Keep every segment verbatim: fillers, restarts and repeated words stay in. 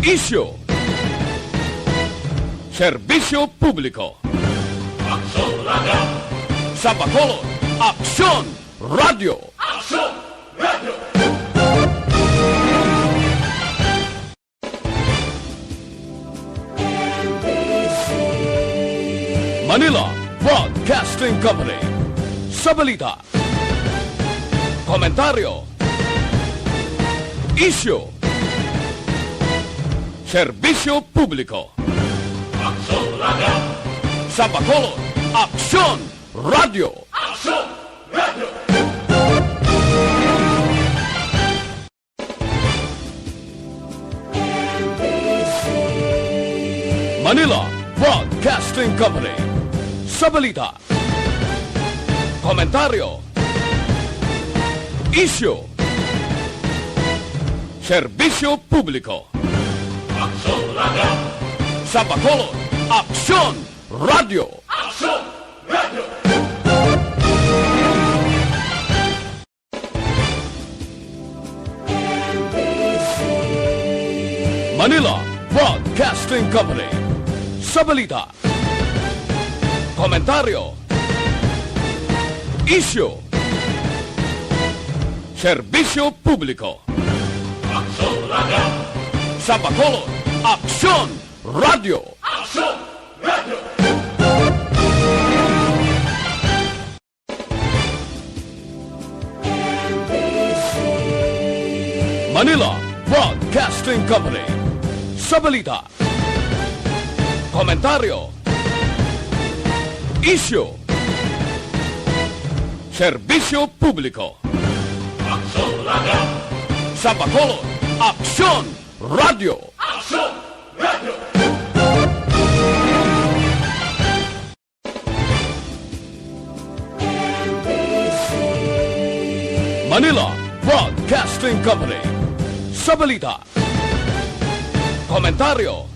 Isyu. Serbisyo publiko. Aksyon Radio. Sa Bacolod, Aksyon Radio. Aksyon Radio. Manila Broadcasting Company. Sa balita, komentaryo, isyu, serbisyo publiko. Aksyon Radio. Sa Bacolod, Aksyon Radio. Aksyon Radio. Manila Broadcasting Company. Sa balita, komentaryo, isyu, serbisyo publiko. Aksyon Radio. Sa Bacolod, Aksyon Radio. Aksyon Radio. Manila Broadcasting Company. Sa balita, komentaryo, isyu, serbisyo publiko. Aksyon Radio. Sa Bacolod, Aksyon Radio. Aksyon Radio. Manila Broadcasting Company. Sa balita, komentaryo, isyu, serbisyo publiko. Aksyon Radio. Sa Bacolod, Aksyon Radio. Aksyon Radio. Manila Broadcasting Company. Sa balita, komentaryo,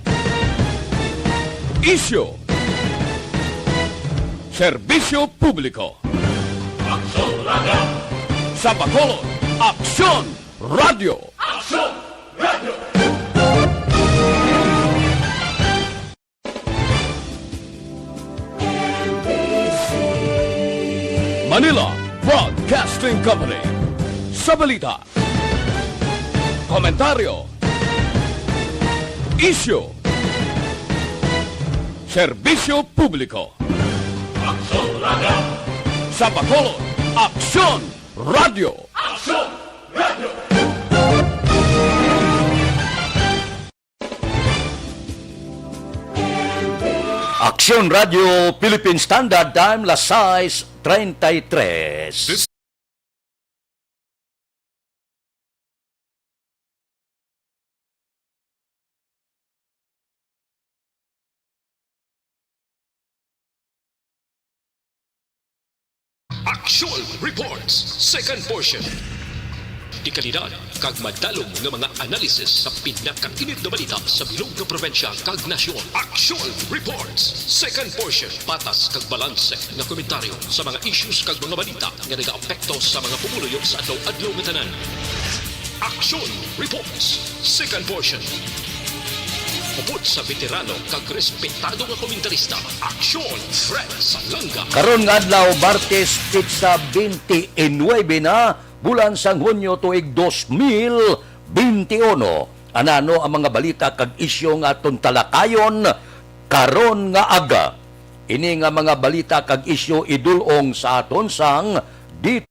isyu, serbisyo publiko. Aksyon Radio. Sa Bacolod, Aksyon Radio. Aksyon Radio. Manila Broadcasting Company. Sa balita, komentaryo, isyu, serbisyo publiko. Aksyon Radio. Sa Bacolod, Aksyon Radio. Aksyon Radio. Aksyon Radio Philippine Standard Time, las sais treinta y tres. Action Reports, second portion. Dekalidad kag madalom nga mga analysis sa pinakainit nga balita sa bilog nga probinsya kag nasyon. Action Reports, second portion. Patas kag balanse nga komentaryo sa mga issues kag mga balita nga nagaapekto sa mga pumuluyo sa adlaw-adlaw nga tanan. Action Reports, second portion. Upod sa veterano kag respetado nga komentarista, Action Fred Salanga. Karon nga adlaw, Martes, petsa twenty-nine na, bulan sang Hunyo, tuig dos mil benti uno. Anano ang mga balita kag isyu nga aton talakayon karon nga aga? Ini nga mga balita kag isyu idul-ong sa aton sang di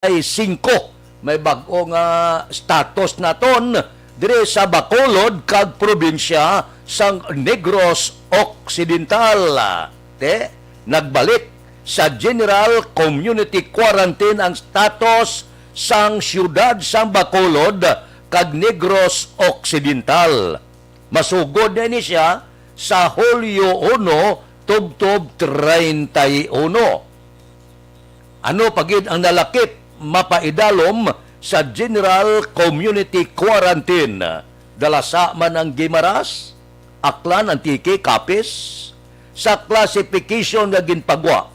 May bag-o nga status naton diri sa Bacolod kag probinsya sang Negros Occidental. Te, nagbalik sa General Community Quarantine ang status sang siyudad sang Bacolod kag Negros Occidental. Masugod na ini siya sa Hulyo uno tubtob treinta y uno. Ano pa gid ang nalakip mapaidalom sa General Community Quarantine? Dalasa man ang Guimaras, Aklan, Antique, Capiz. Sa classification nga ginpagwa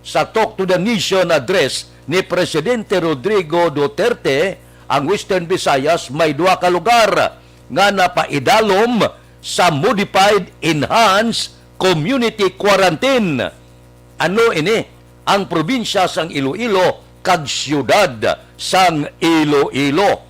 sa Talk to the Nation address ni Presidente Rodrigo Duterte, ang Western Visayas may duha ka lugar nga napaidalom sa Modified Enhanced Community Quarantine. Ano ini? Ang probinsya sang Iloilo kag siyudad sang Iloilo.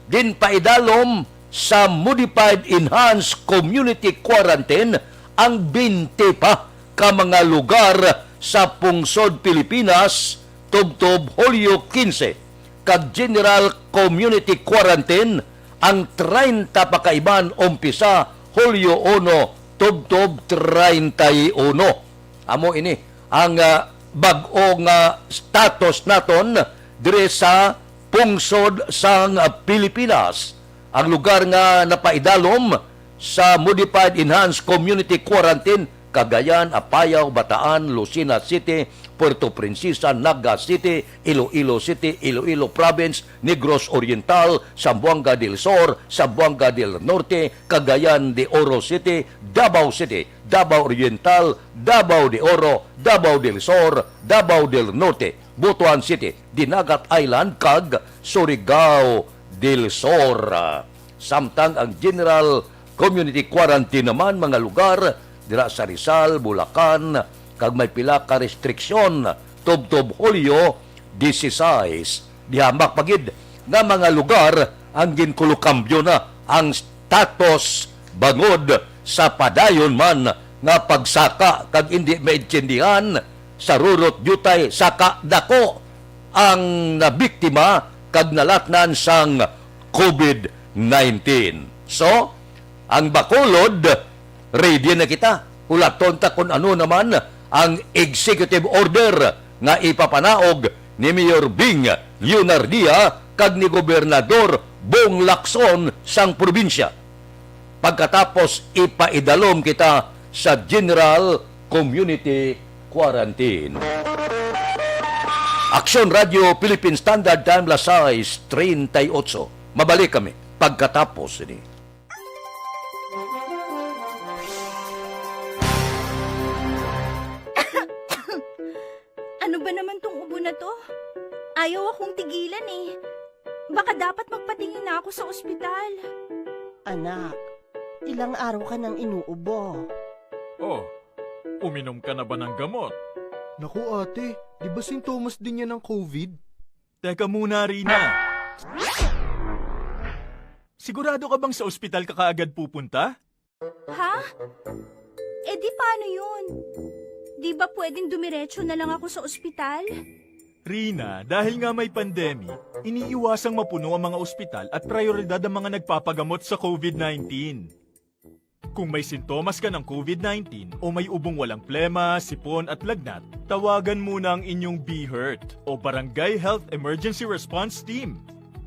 Ginpaidalom sa Modified Enhanced Community Quarantine ang twenty pa ka mga lugar sa pungsod Pilipinas tubtob Hulyo quince, kag General Community Quarantine ang treinta pa ka iban umpisa Hulyo uno tubtob treinta y uno. Amo ini ang, ah, bag-o nga status naton diri sa pungsod sang Pilipinas. Ang lugar nga napaidalom sa Modified Enhanced Community Quarantine, Cagayan, Apayao, Bataan, Lucena City, Puerto Princesa, Naga City, Iloilo City, Iloilo Province, Negros Oriental, Zamboanga del Sur, Zamboanga del Norte, Cagayan de Oro City, Davao City, Davao Oriental, Davao de Oro, Davao del Sur, Davao del Norte, Butuan City, Dinagat Island, kag Surigao del Sur. Samtang ang general community quarantine naman mga lugar dira sa Rizal, Bulacan, kag may pila ka restriksyon tubtob Hulyo dieciséis. Dihamak pa gid nga mga lugar ang ginkulokambyo na ang status bangod sa padayon man nga pagsaka kag indi maintindihan sa rurot diutay saka dako ang nabiktima kag nalatnan sang covid nineteen. So, ang Bacolod, ready na kita. Hulaton ta kung ano naman ang executive order nga ipapanaog ni Mayor Bing Leonardia kag ni Gobernador Bong Lacson sang probinsya. Pagkatapos, ipaidalom kita sa General Community Quarantine. Aksyon Radio Philippine Standard Time, las sais treinta y ocho. Mabalik kami pagkatapos ini. Ano ba naman tong ubo na to? Ayaw akong tigilan eh. Baka dapat magpatingin na ako sa ospital. Anak, ilang araw ka nang inuubo. Oh, uminom ka na ba ng gamot? Naku, ate, di ba sintomas din yan ng covid? Teka muna, Rina. Sigurado ka bang sa ospital ka kaagad pupunta? Ha? Eh di paano yun? Di ba pwedeng dumiretso na lang ako sa ospital? Rina, dahil nga may pandemic, iniiwasang mapuno ang mga ospital at prioridad ang mga nagpapagamot sa covid nineteen. Kung may sintomas ka ng covid nineteen o may ubong walang plema, sipon at lagnat, tawagan muna ang inyong BHERT o Barangay Health Emergency Response Team.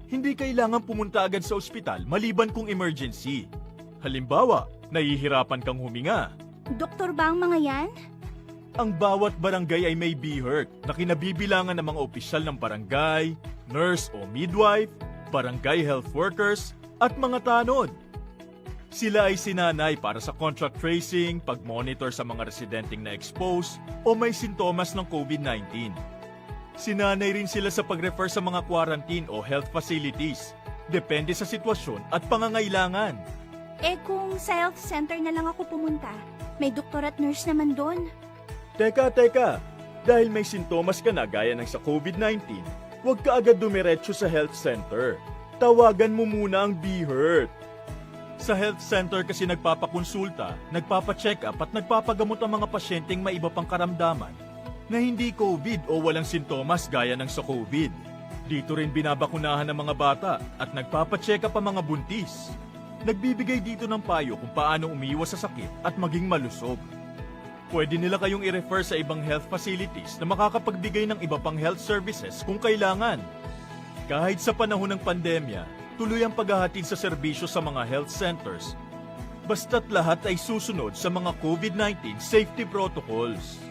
Hindi kailangan pumunta agad sa ospital maliban kung emergency. Halimbawa, nahihirapan kang huminga. Doktor ba ang mga yan? Ang bawat barangay ay may BHERT na kinabibilangan ng mga opisyal ng barangay, nurse o midwife, barangay health workers, at mga tanod. Sila ay sinanay para sa contact tracing, pag-monitor sa mga residenteng na-expose o may sintomas ng covid nineteen. Sinanay rin sila sa pag-refer sa mga quarantine o health facilities, depende sa sitwasyon at pangangailangan. Eh, kung sa health center na lang ako pumunta, may doktor at nurse naman doon. Teka, teka. Dahil may sintomas ka na gaya ng sa covid nineteen, huwag ka agad dumiretso sa health center. Tawagan mo muna ang BHERT. Sa health center kasi nagpapakonsulta, nagpapacheck-up at nagpapagamot ang mga pasyenteng may iba pang karamdaman. na hindi COVID o walang sintomas gaya ng sa COVID. Dito rin binabakunahan ang mga bata at nagpapacheck-up ang mga buntis. Nagbibigay dito ng payo kung paano umiwas sa sakit at maging malusog. Pwede nila kayong i-refer sa ibang health facilities na makakapagbigay ng iba pang health services kung kailangan. Kahit sa panahon ng pandemya, tuloy ang paghahatid sa serbisyo sa mga health centers, basta't lahat ay susunod sa mga COVID nineteen safety protocols.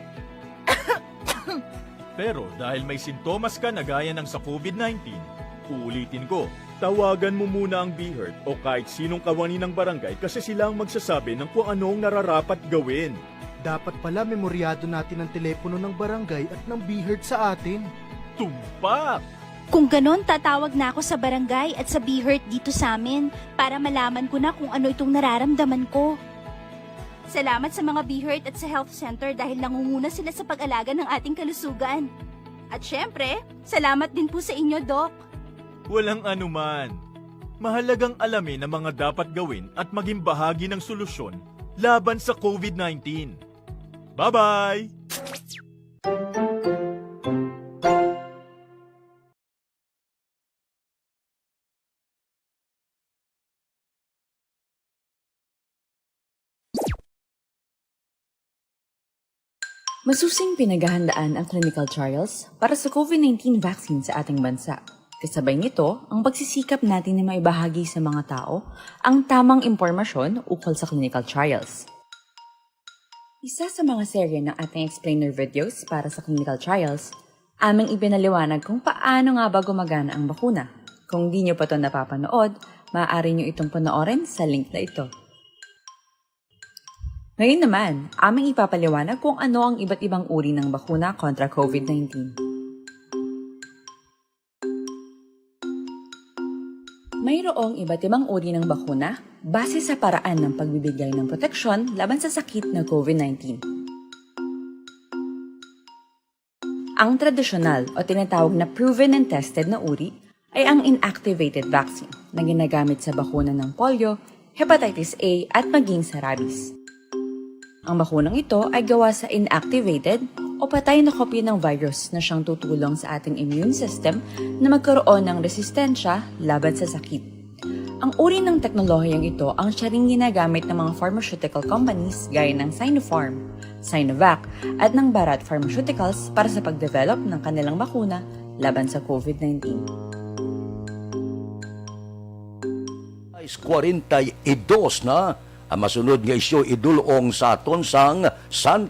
Pero dahil may sintomas ka na gaya ng sa COVID nineteen, uulitin ko, tawagan mo muna ang BHERT o kahit sinong kawani ng barangay kasi sila ang magsasabi ng kung ano ang nararapat gawin. Dapat pala memoryado natin ang telepono ng barangay at ng BHERT sa atin. Tumpak! Kung ganon, tatawag na ako sa barangay at sa BHERT dito sa amin para malaman ko na kung ano itong nararamdaman ko. Salamat sa mga BHERT at sa health center dahil nangunguna sila sa pag-alaga ng ating kalusugan. At syempre, salamat din po sa inyo, Doc. Walang anuman. Mahalagang alamin ang mga dapat gawin at maging bahagi ng solusyon laban sa COVID nineteen. Bye-bye! Masusing pinaghahandaan ang clinical trials para sa COVID nineteen vaccine sa ating bansa. Kasabay nito, ang pagsisikap natin na maibahagi sa mga tao ang tamang impormasyon ukol sa clinical trials. Isa sa mga serye ng ating explainer videos para sa clinical trials, aming ipinaliwanag kung paano nga ba gumagana ang bakuna. Kung di nyo pa to napapanood, maaari nyo itong panoorin sa link na ito. Ngayon naman, aming ipapaliwanag kung ano ang iba't ibang uri ng bakuna kontra COVID nineteen. Mayroong iba't ibang uri ng bakuna base sa paraan ng pagbibigay ng proteksyon laban sa sakit na COVID nineteen. Ang tradisyonal o tinatawag na proven and tested na uri ay ang inactivated vaccine na ginagamit sa bakuna ng polio, hepatitis A, at maging sa rabies. Ang bakunang ito ay gawa sa inactivated o patay na kopya ng virus na siyang tutulong sa ating immune system na magkaroon ng resistensya laban sa sakit. Ang uri ng teknolohiyang ito ang siya ring ginagamit ng mga pharmaceutical companies gaya ng Sinopharm, Sinovac, at ng Bharat Pharmaceuticals para sa pagdevelop ng kanilang bakuna laban sa COVID nineteen. Kwarenta y dos na ang masunod nga isyu idulong sa aton sang San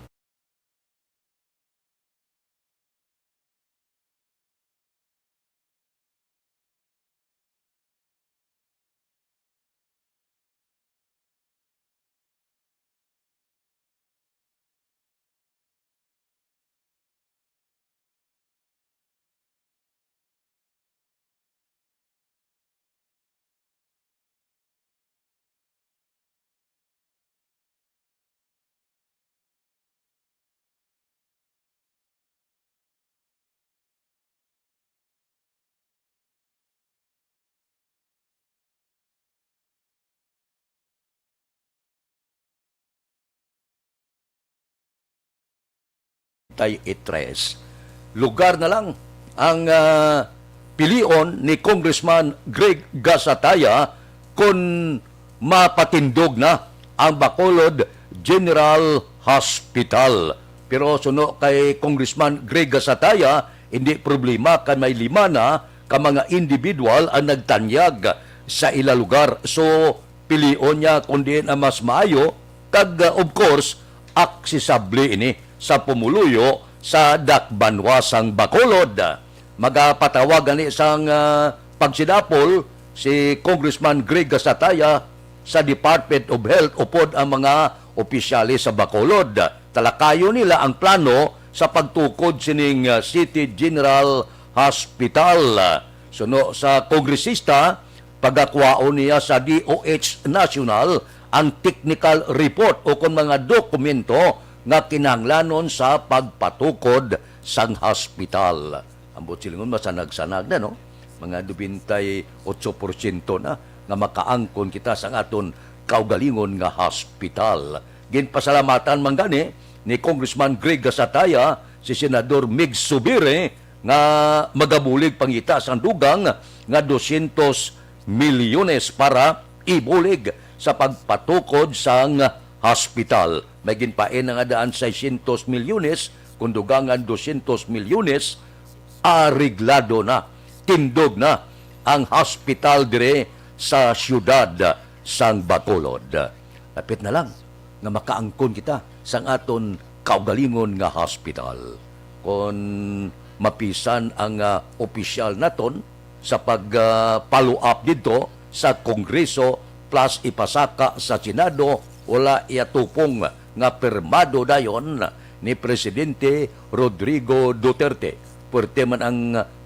Tay Itres. Lugar na lang ang, ah, pilion ni Congressman Greg Gasataya kon mapatindog na ang Bacolod General Hospital. Pero suno kay Congressman Greg Gasataya, hindi problema kan may lima na ka mga individual ang nagtanyag sa ila lugar. So, pilion niya kung diin ang mas maayo, kag, uh, of course, aksesable ini sa pumuluyo sa dakbanwa sang Bacolod. Magapatawag gani sang, uh, pagsidapol si Congressman Greg Gasataya sa Department of Health upod ang mga opisyales sa Bacolod. Talakayon nila ang plano sa pagtukod sining, uh, City General Hospital. Suno sa kongresista, pagakwaon niya sa D O H National ang technical report o kon mga dokumento nga kinahanglanon sa pagpatukod sang hospital. Ambot silingon, masanag-sanag na, no? Mga nobenta y otso porsyento na nga makaangkon kita sang aton kaugalingon nga hospital. Ginpasalamatan man gani ni Congressman Greg Gasataya si Senador Mig Zubiri nga magabulig pangita sang dugang nga dosyentos milyones para ibulig sa pagpatukod sang hospital. May ginpaina nga daan seiscientos milyones, kung dugangan dosyentos milyones, areglado na, tindog na ang hospital dire sa siyudad sang Bacolod. Lapit na lang nga makaangkon kita sang aton kaugalingon nga hospital. Kon mapisan ang, ah, opisyal naton sa pag, ah, follow up didto sa Kongreso plus ipasaka sa Senado, wala iya tupong nga pirmado dayon ni Presidente Rodrigo Duterte. Puwerte man ang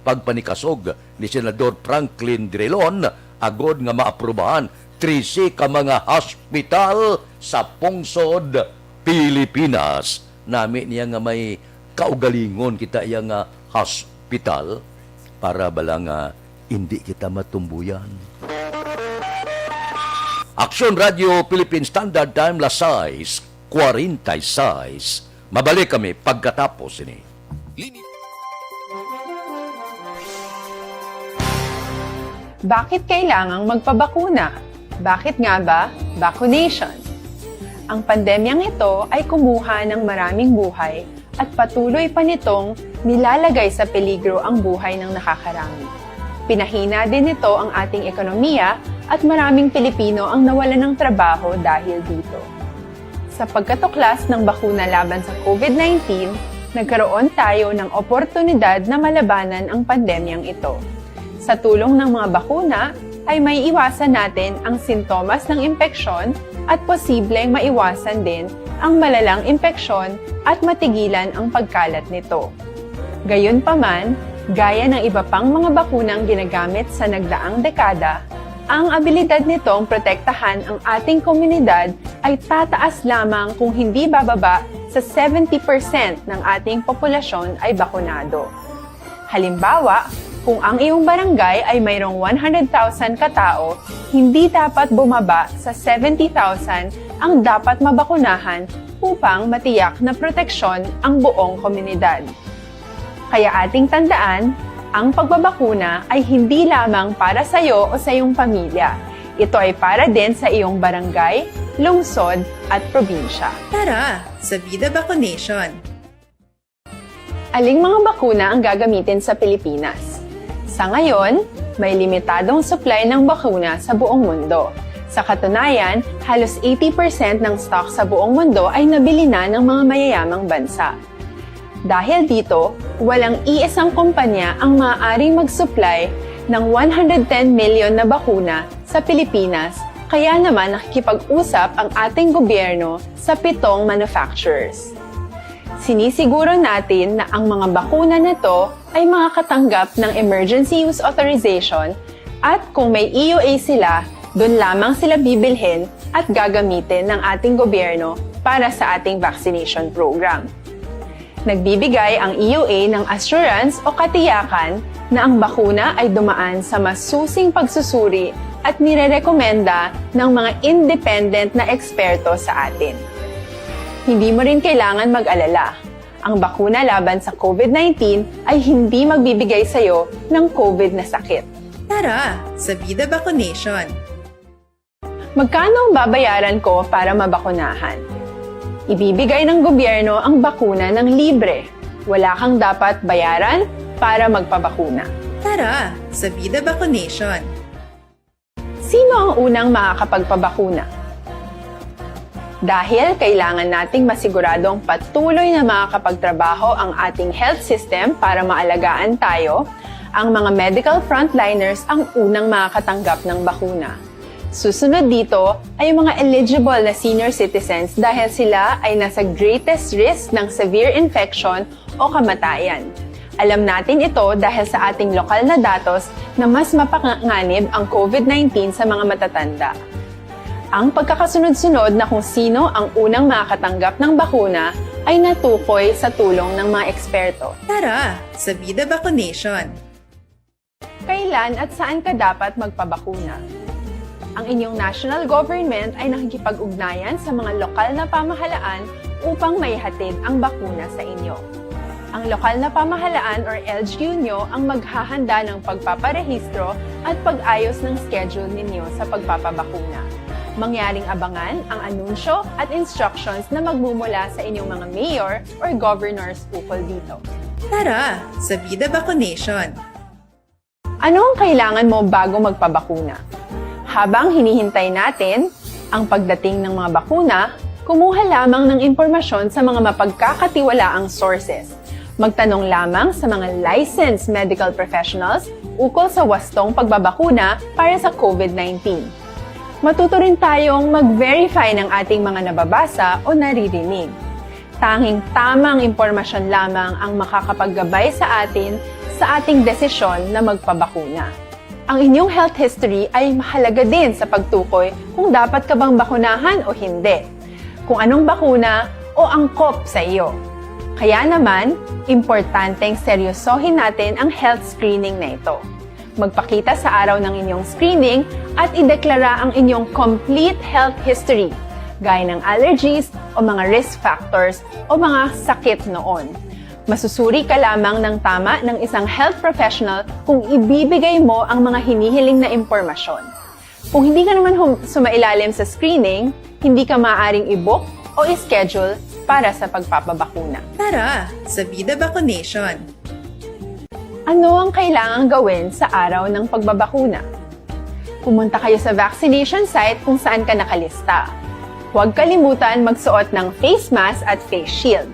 pagpanikasog ni Senador Franklin Drilon agod nga maaprubahan trese ka mga hospital sa pungsod Pilipinas. Nami niya nga may kaugalingon kita iya nga hospital para bala nga indi kita matumboyan. Aksyon Radio Philippine Standard Time, las sais cuarenta y seis. Mabalik kami pagkatapos ini. Bakit kailangang magpabakuna? Bakit nga ba vaccination? Ang pandemyang ito ay kumuha ng maraming buhay at patuloy pa nitong nilalagay sa peligro ang buhay ng nakakarami. Pinahina din nito ang ating ekonomiya at maraming Pilipino ang nawalan ng trabaho dahil dito. Sa pagkatuklas ng bakuna laban sa COVID nineteen, nagkaroon tayo ng oportunidad na malabanan ang pandemyang ito. Sa tulong ng mga bakuna, ay maiiwasan natin ang sintomas ng impeksyon at posibleng maiwasan din ang malalang impeksyon at matigilan ang pagkalat nito. Gayunpaman, gaya ng iba pang mga bakunang ginagamit sa nagdaang dekada, ang abilidad nitong protektahan ang ating komunidad ay tataas lamang kung hindi bababa sa seventy percent ng ating populasyon ay bakunado. Halimbawa, kung ang iyong barangay ay mayroong one hundred thousand ka tao, hindi dapat bumaba sa seventy thousand ang dapat mabakunahan upang matiyak na proteksyon ang buong komunidad. Kaya ating tandaan, ang pagbabakuna ay hindi lamang para sa iyo o sa iyong pamilya. Ito ay para din sa iyong barangay, lungsod, at probinsya. Tara, sa Vida Vaccination! Aling mga bakuna ang gagamitin sa Pilipinas? Sa ngayon, may limitadong supply ng bakuna sa buong mundo. Sa katunayan, halos eighty percent ng stock sa buong mundo ay nabili na ng mga mayayamang bansa. Dahil dito, walang iisang kumpanya ang maaaring mag-supply ng one hundred ten million na bakuna sa Pilipinas, kaya naman nakikipag-usap ang ating gobyerno sa pitong manufacturers. Sinisiguro natin na ang mga bakuna na to ay makakatanggap ng emergency use authorization at kung may E U A sila, dun lamang sila bibilhin at gagamitin ng ating gobyerno para sa ating vaccination program. Nagbibigay ang E U A ng assurance o katiyakan na ang bakuna ay dumaan sa masusing pagsusuri at nirerekomenda ng mga independent na eksperto sa atin. Hindi mo rin kailangan mag-alala. Ang bakuna laban sa COVID nineteen ay hindi magbibigay sa iyo ng COVID na sakit. Tara, sa Vida Vaccination! Magkano ang babayaran ko para mabakunahan? Ibibigay ng gobyerno ang bakuna ng libre. Wala kang dapat bayaran para magpabakuna. Tara, sa Vida Vaccination! Sino ang unang makakapagpabakuna? Dahil kailangan nating masiguradong patuloy na makakapagtrabaho ang ating health system para maalagaan tayo, ang mga medical frontliners ang unang makakatanggap ng bakuna. Susunod dito ay ang mga eligible na senior citizens dahil sila ay nasa greatest risk ng severe infection o kamatayan. Alam natin ito dahil sa ating lokal na datos na mas mapanganib ang COVID nineteen sa mga matatanda. Ang pagkakasunod-sunod na kung sino ang unang makakatanggap ng bakuna ay natukoy sa tulong ng mga eksperto. Tara, sa Vida Vaccination! Kailan at saan ka dapat magpabakuna? Ang inyong national government ay nakikipag-ugnayan sa mga lokal na pamahalaan upang maihatid ang bakuna sa inyo. Ang lokal na pamahalaan or L G U nyo ang maghahanda ng pagpaparehistro at pag-ayos ng schedule ninyo sa pagpapabakuna. Mangyaring abangan ang anunsyo at instructions na magmumula sa inyong mga mayor or governors ukol dito. Tara sa Vida Vaccination! Ano ang kailangan mo bago magpabakuna? Habang hinihintay natin ang pagdating ng mga bakuna, kumuha lamang ng impormasyon sa mga mapagkakatiwalaang sources. Magtanong lamang sa mga licensed medical professionals ukol sa wastong pagbabakuna para sa COVID nineteen. Matuto rin tayong mag-verify ng ating mga nababasa o naririnig. Tanging tamang impormasyon lamang ang makakapaggabay sa atin sa ating desisyon na magpabakuna. Ang inyong health history ay mahalaga din sa pagtukoy kung dapat ka bang bakunahan o hindi, kung anong bakuna o angkop sa iyo. Kaya naman, importanteng seryosohin natin ang health screening na ito. Magpakita sa araw ng inyong screening at ideklara ang inyong complete health history, gaya ng allergies o mga risk factors o mga sakit noon. Masusuri ka lamang ng tama ng isang health professional kung ibibigay mo ang mga hinihiling na impormasyon. Kung hindi ka naman hum- sumailalim sa screening, hindi ka maaaring i-book o i-schedule para sa pagpapabakuna. Tara sa Vida Vaccination! Ano ang kailangang gawin sa araw ng pagbabakuna? Pumunta kayo sa vaccination site kung saan ka nakalista. Huwag kalimutan magsuot ng face mask at face shield.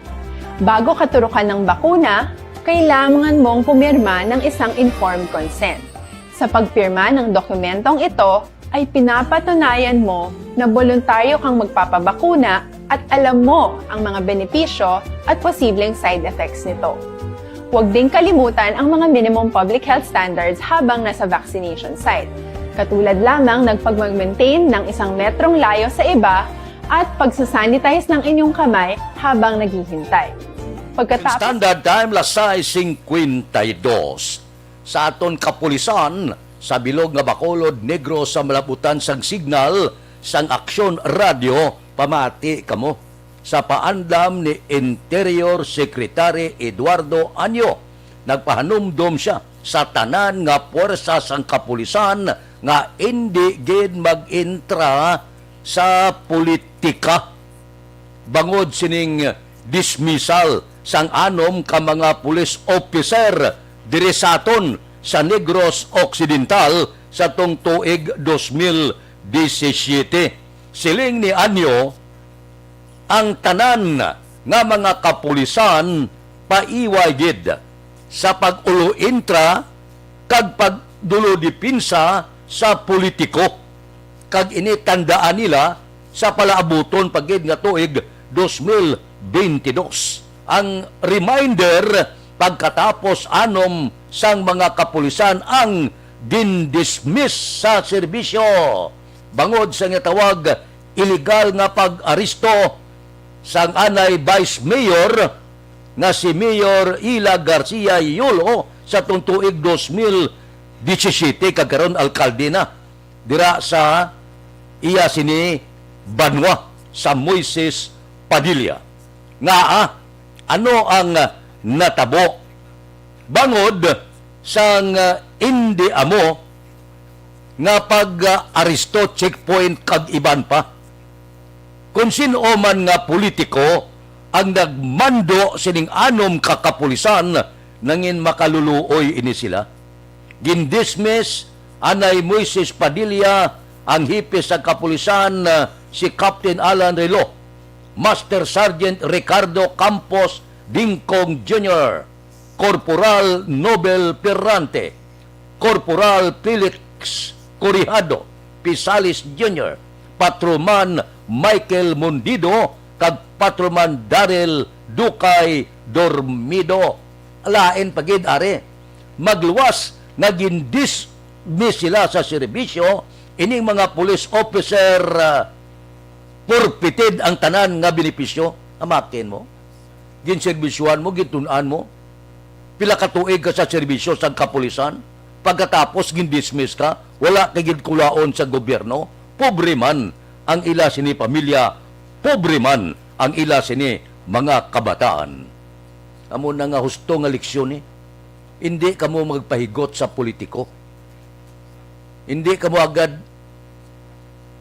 Bago ka turukan ng bakuna, kailangan mong pumirma ng isang informed consent. Sa pagpirma ng dokumentong ito, ay pinapatunayan mo na boluntaryo kang magpapabakuna at alam mo ang mga benepisyo at posibleng side effects nito. Huwag ding kalimutan ang mga minimum public health standards habang nasa vaccination site, katulad lamang ng pagmag-maintain ng isang metrong layo sa iba at pagsasanitize ng inyong kamay habang naghihintay. Pagkatapos Standard Time, las sais cincuenta y dos. Sa aton kapulisan, sa bilog nga Bacolod, Negros, sa malabutan sang signal sang Aksyon Radyo, pamati kamo. Sa paandam ni Interior Secretary Eduardo Anyo, nagpahanumdom sia sa tanan nga puwersa sang kapulisan nga indi gid mag-entra sa politika bangod sining dismissal sang anom ka mga police officer diri sa aton sa Negros Occidental sa tong tuig dos mil disisiete. Siling ni Anyo, ang tanan nga mga kapulisan paiway gid sa pag-ulo-intra kag pagdulo-depensa sa politiko, kag ini tandaan nila sa palaabuton pa gid nga tuig dos mil bentidós. Ang reminder, pagkatapos anom sang mga kapulisan ang gindismiss sa serbisyo bangod sa ginatawag iligal nga pag-aresto sang anay Vice Mayor nga si Mayor Ila Garcia Yolo sa tong tuig dos mil disisiete, kag karon alkalde na dira sa iya sini banwa sa Moises Padilla. Ngaa? Ano ang natabo bangod sang, ah, indi amo nga pag-aresto, checkpoint, kag iban pa? Kon sin-o man nga politiko ang nagmando sining anom ka kapulisan, nangin makaluluoy ini sila. Gindismiss anay Moises Padilla ang hepe sa kapulisan, ah, si Captain Alan Relo, Master Sergeant Ricardo Campos Dingcong Junior, Corporal Nobel Ferrante, Corporal Felix Corejado Pisales Junior, Patrolman Michael Mundido, kag Patrolman Daryl Ducay Dormido. Lain pa gid, ari, magluwas nga gindismiss sila sa serbisyo ining mga police officer, ah, forfeited ang tanan nga benepisyo. Amakin mo, ginserbisyuhan mo, gintun-an mo, pila ka tuig ka sa serbisyo sa kapulisan, pagkatapos gindismiss ka, wala ka gid kulaon sa gobyerno, pobre man ang ila sini pamilya, pobre man ang ila sini mga kabataan. Amo na nga husto nga leksyon, eh. Hindi kamo magpahigot sa politiko. Hindi kamo agad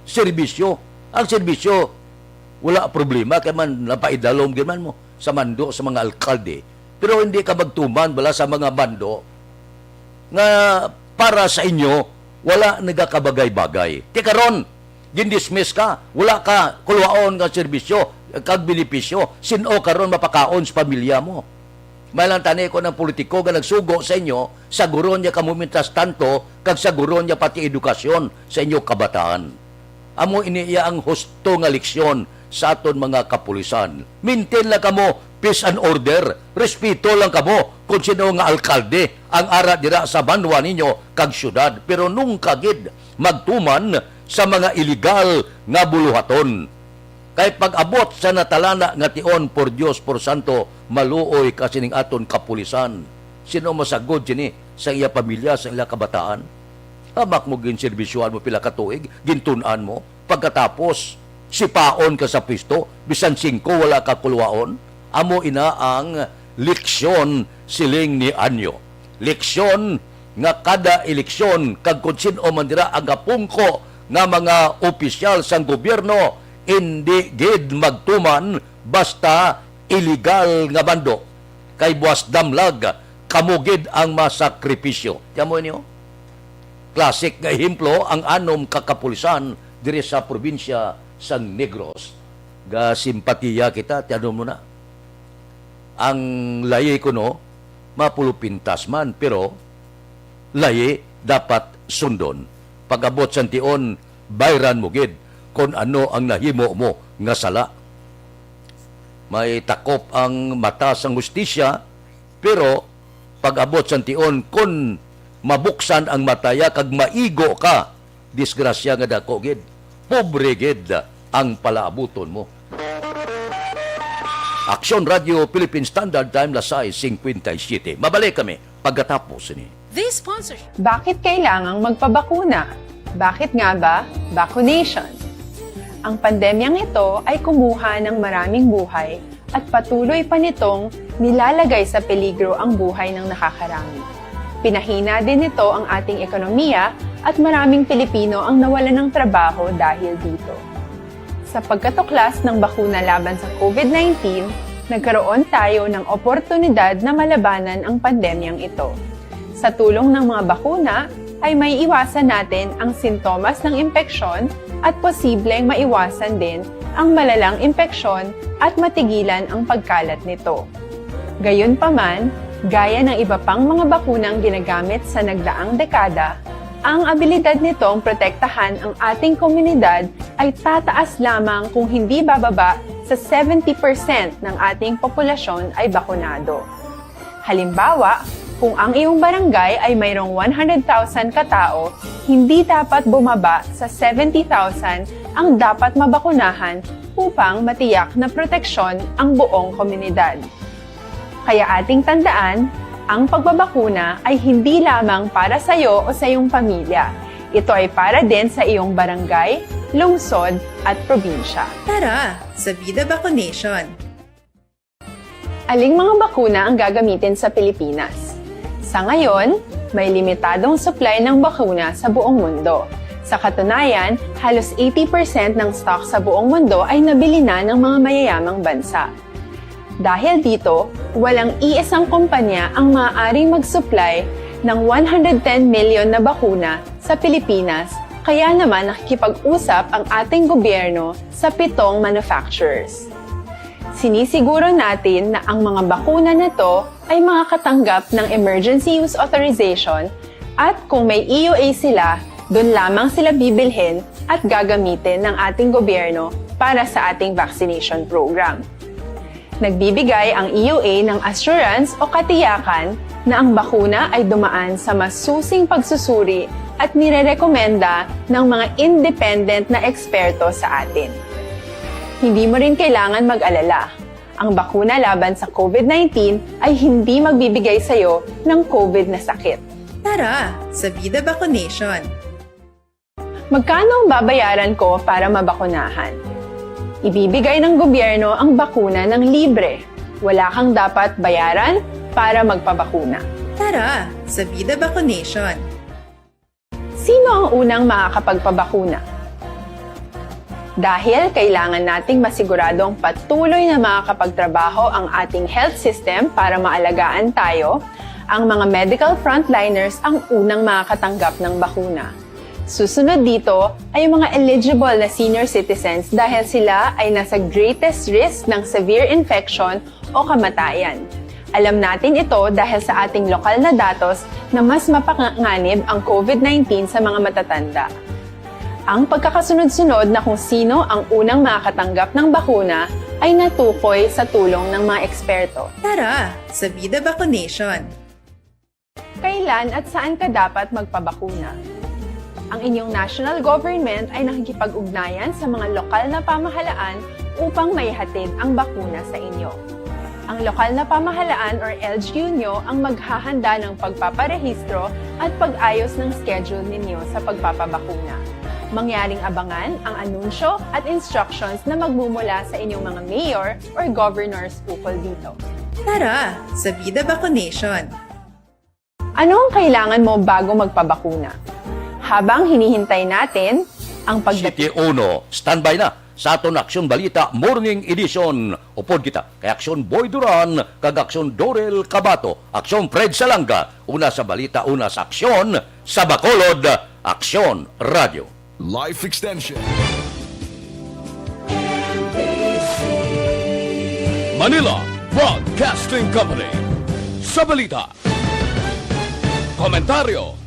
serbisyo. Ang serbisyo, wala problema, kay man napaidalom gyud man mo sa mando sa mga alkalde. Pero hindi ka magtuman bala sa mga mando nga para sa inyo, wala nagakabagay-bagay. Ti karon, gindismiss ka, wala ka kuluhaon nga serbisyo kag benepisyo, sin-o karon mapakaon sa pamilya mo? May lang tani ko ng politiko nga nagsugo sa inyo, saguron niya kamo mientras tanto, kag saguron niya pati edukasyon sa inyo kabataan. Amo ini iya ang husto nga leksyon sa aton mga kapulisan. Maintain lang kamo, peace and order. Respeto lang kamo kung sino nga alkalde ang ara dira sa banwa ninyo kag syudad. Pero nungka gid magtuman sa mga iligal nga buluhaton. Kay pag-abot sa natalana nga tion, por Dios, por santo, maluoy ka sining aton kapulisan. Sino masagod sini sa iya pamilya, sa ila kabataan? Hamak mo ginserbisyuhan mo pila ka tuig, gintun-an mo. Pagkatapos, sipaon ka sa pwesto, bisan singko wala ka kuluhaon. Amo ina ang leksyon, siling ni Anyo. Leksyon nga kada eleksyon kag kon sin-o man dira ang gapungko nga mga opisyal sang gobyerno, indi gid magtuman basta iligal nga mando. Kay buas damlag, kamo gid ang masakripisyo. Ti amo niyo? Classic nga ehemplo ang anom ka kapulisan diri sa probinsya sang Negros. Gasimpatiya kita, ti ano mo na? Ang layi kuno, mapulupintas man, pero layi dapat sundon. Pag-abot sang tion, bayran mo gid kon ano ang nahimo mo nga sala. May takop ang mata sang hustisya, pero pag-abot sang tion, kon mabuksan ang mata ya kag maigo ka, disgrasya nga dako gid. Pobre gid ang palaabuton mo. Aksyon Radio Philippine Standard Time, las sais cincuenta y siete. Mabalik kami pagkatapos ni. This sponsorship. Bakit kailangang magpabakuna? Bakit nga ba vaccination? Ang pandemyang ito ay kumuha ng maraming buhay at patuloy pa nitong nilalagay sa peligro ang buhay ng nakakarami. Pinahina din nito ang ating ekonomiya at maraming Pilipino ang nawalan ng trabaho dahil dito. Sa pagkatuklas ng bakuna laban sa COVID nineteen, nagkaroon tayo ng oportunidad na malabanan ang pandemyang ito. Sa tulong ng mga bakuna, ay maiiwasan natin ang sintomas ng impeksyon at posibleng maiwasan din ang malalang impeksyon at matigilan ang pagkalat nito. Gayunpaman, gaya ng iba pang mga bakunang ginagamit sa nagdaang dekada, ang abilidad nitong protektahan ang ating komunidad ay tataas lamang kung hindi bababa sa seventy percent ng ating populasyon ay bakunado. Halimbawa, kung ang iyong barangay ay mayroong one hundred thousand katao, hindi dapat bumaba sa seventy thousand ang dapat mabakunahan upang matiyak na proteksyon ang buong komunidad. Kaya ating tandaan, ang pagbabakuna ay hindi lamang para sa iyo o sa iyong pamilya. Ito ay para din sa iyong barangay, lungsod, at probinsya. Tara sa Vida Vaccination! Aling mga bakuna ang gagamitin sa Pilipinas? Sa ngayon, may limitadong supply ng bakuna sa buong mundo. Sa katunayan, halos eighty percent ng stock sa buong mundo ay nabili na ng mga mayayamang bansa. Dahil dito, walang iisang kumpanya ang maaaring mag-supply ng one hundred ten million na bakuna sa Pilipinas, kaya naman nakikipag-usap ang ating gobyerno sa pitong manufacturers. Sinisiguro natin na ang mga bakuna na to ay makakatanggap ng emergency use authorization at kung may E U A sila, doon lamang sila bibilhin at gagamitin ng ating gobyerno para sa ating vaccination program. Nagbibigay ang E U A ng assurance o katiyakan na ang bakuna ay dumaan sa masusing pagsusuri at nirerekomenda ng mga independent na eksperto sa atin. Hindi mo rin kailangan mag-alala. Ang bakuna laban sa COVID nineteen ay hindi magbibigay sa iyo ng COVID na sakit. Tara sa Vida Vaccination! Magkano ang babayaran ko para mabakunahan? Ibibigay ng gobyerno ang bakuna ng libre. Wala kang dapat bayaran para magpabakuna. Tara sa Vida Vacunation! Sino ang unang makakapagpabakuna? Dahil kailangan nating masiguradong patuloy na makakapagtrabaho ang ating health system para maalagaan tayo, ang mga medical frontliners ang unang makakatanggap ng bakuna. Susunod dito ay ang mga eligible na senior citizens dahil sila ay nasa greatest risk ng severe infection o kamatayan. Alam natin ito dahil sa ating lokal na datos na mas mapanganib ang COVID nineteen sa mga matatanda. Ang pagkakasunod-sunod na kung sino ang unang makakatanggap ng bakuna ay natukoy sa tulong ng mga eksperto. Tara sa Vida Vacunation! Kailan at saan ka dapat magpabakuna? Ang inyong national government ay nakikipag-ugnayan sa mga lokal na pamahalaan upang maihatid ang bakuna sa inyo. Ang lokal na pamahalaan or L G U nyo ang maghahanda ng pagpaparehistro at pag-ayos ng schedule ninyo sa pagpapabakuna. Mangyaring abangan ang anunsyo at instructions na magmumula sa inyong mga mayor or governors ukol dito. Tara sa Vida Vacunation! Ano ang kailangan mo bago magpabakuna? Habang hinihintay natin ang pagdating Sitye uno, standby na sa aton Aksyon Balita Morning Edition. Upod kita kay Aksyon Boy Duran kag Aksyon Dorel Cabato, Aksyon Fred Salanga, una sa balita, una sa aksyon, sa Bacolod, Aksyon Radio. Life Extension. Manila Broadcasting Company. Sa balita, komentaryo,